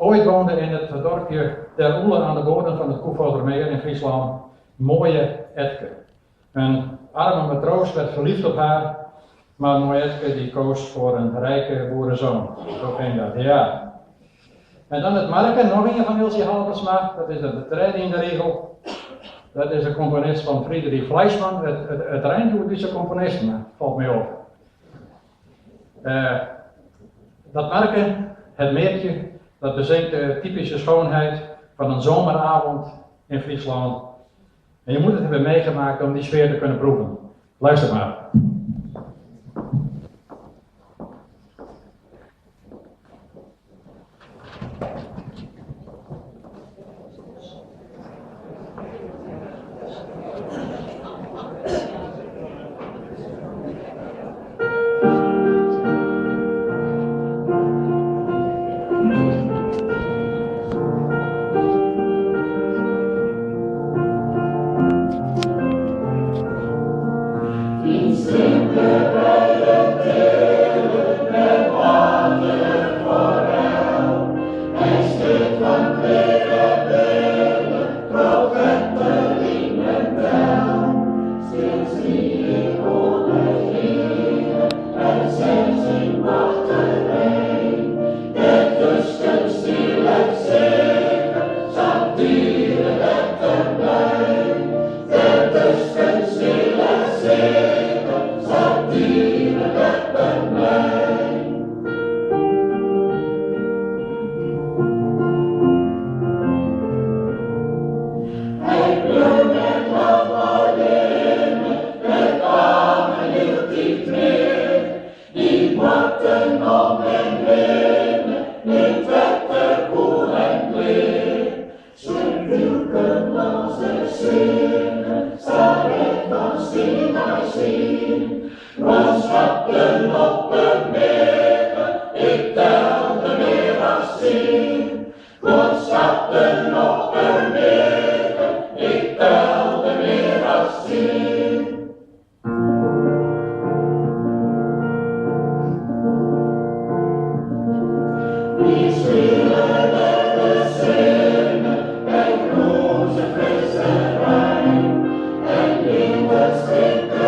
Ooit woonde in het dorpje Ter Oele aan de boorden van het Koevordermeer in Friesland mooie Etke. Een arme matroos werd verliefd op haar, maar mooie Etke die koos voor een rijke boerenzoon. Zo ging dat, ja. En dan het Marken, nog een van Ilse Halbersma, dat is de trede in de regel. Dat is de componist van Friedrich Fleischmann. Het rijmt hoe deze componist, maar valt mij op. Dat Marken, het meertje, dat bezingt de typische schoonheid van een zomeravond in Friesland. En je moet het hebben meegemaakt om die sfeer te kunnen proeven. Luister maar. En in de